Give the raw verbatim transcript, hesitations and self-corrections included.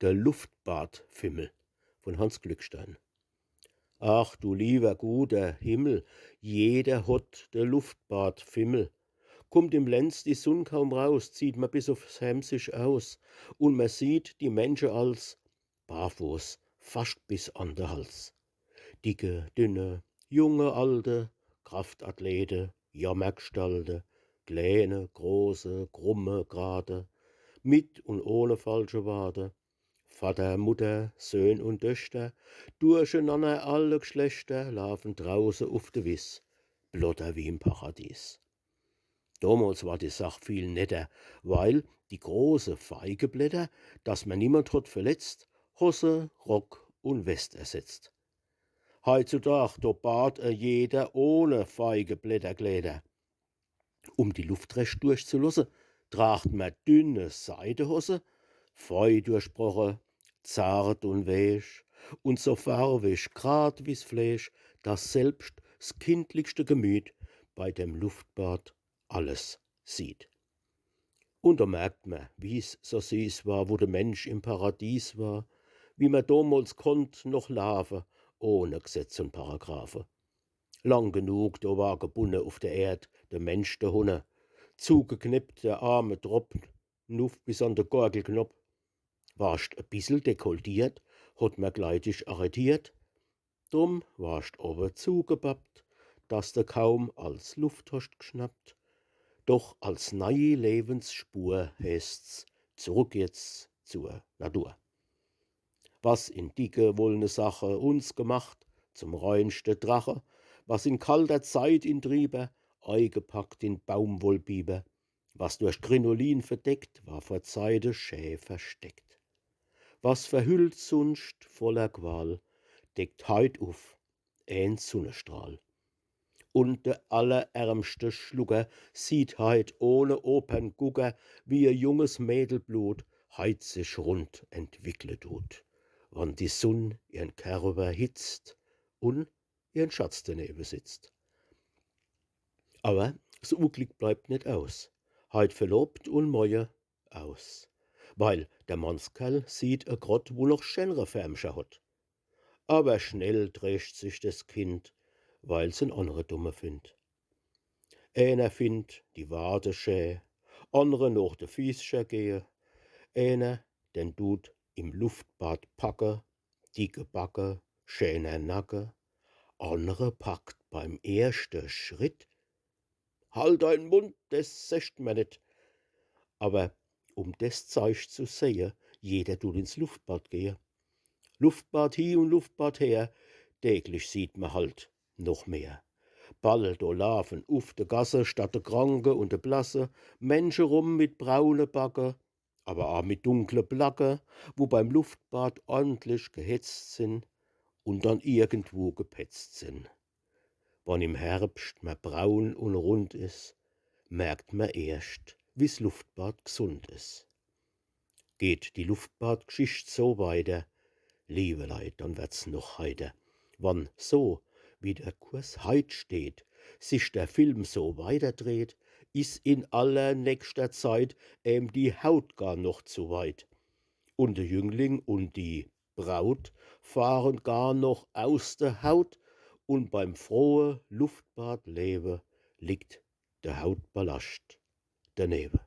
De Luftbadfimmel von Hanns Glückstein. Ach du liewer guter Himmel, jeder hot de Luftbadfimmel. Kummt im Lenz die Sunn kaum raus, zieht mer bis uffs Hemd sich aus, un mer sieht die Mensche als barfuß, fascht bis an de Hals. Dicke, dünne, junge, alte, Kraftathlete, Jammergstalte, kläne, große, krumme, grade, mit un ohne falsche Wade, Vatter, Mutter, Söhn un Töchter, durchenanner alle Gschlechter, lafen drauße uff de Wiss, blotter wie im Paradies. Domols war die Sach viel netter, weil die große Feigeblätter, dass mer niemand hot verletzt, Hosse, Rock un West ersetzt. Heitzudag, do bad e jeder ohne Feigeblätterkläder. Um die Luft recht durchzulosse, tracht mer dünne Seidehosse, fei durchbroche, zart un weech un so farwig, grad wie's Fleesch, dass selbscht s kindlichste Gemüt bei dem Luftbad alles sieht. Un do merkt mer, wie's so süß war, wo de Mensch im Paradies war, wie mer domols konnt noch lafe, ohne Gsetz un Paragraphe. Lang genug, do war gebunne uff der Erd de Mensch, de Hunne, zugeknippt, der arme Tropp, nuff bis an de Gorgelknopp. Warscht e bissel dekoltiert, hot mer gleich dich arretiert. Drum warscht owe zugebappt, dass de kaum als Luft hoscht gschnappt. Doch als neii Lewensspur heeßt's zurück jetzt zur Natur. Was in dicke wollne Sache uns gemacht, zum reinschte Drache, was in kalter Zeit in Trieber, eigepackt in Baumwollbiber, was durch Krinolin verdeckt, war vor Zeite schä versteckt. Was verhüllt sunscht voller Qual, deckt heit uff en Sunnestrahl. Un de allerärmste Schlucker sieht heit ohne Operngucker, wie e junges Mädelblut heit sich rund entwickle tut, wann die Sunn ihrn Kerwer hitzt un ihrn Schatz denewe sitzt. Awer s Uglick bleibt net aus, heit verlobt un moie aus. Weil der Mannskerl sieht e Grott, wo noch schänre Färmcher hot. Awer schnell trächt sich des Kind, weil's en annre Dumme findt. Eener findt die Wade schä, annre noch de Fießcher gehe. Eener, den dut im Luftbad packe, dicke Backe, schäner Nacke. Annre packt beim erschte Schritt: „Halt dein Mund, des secht mer net.“ Awer um des Zeich zu sehe, jeder dut ins Luftbad gehe. Luftbad hie un Luftbad her, täglich sieht mer halt noch mehr. Ball do lafen uff de Gasse statt de Kranke un de Blasse Mensche rum mit braune Backe, awer aa mit dunkle Placke, wo beim Luftbad ordentlich gehetzt sin un dann irgendwo gepetzt sin. Wann im Herbscht mer braun un rund is, merkt mer erscht, wie's Luftbad gsund is. Geht die Luftbadgschicht so weiter, liewe Leit, dann werd's noch heiter. Wann so, wie der Kurs heit steht, sich der Film so weiterdreht, is in allernächster Zeit em die Haut gar noch zu weit. Un de Jüngling un die Braut fahren gar noch aus der Haut, un beim frohe Luftbadlewe liegt der Hautballascht denewe.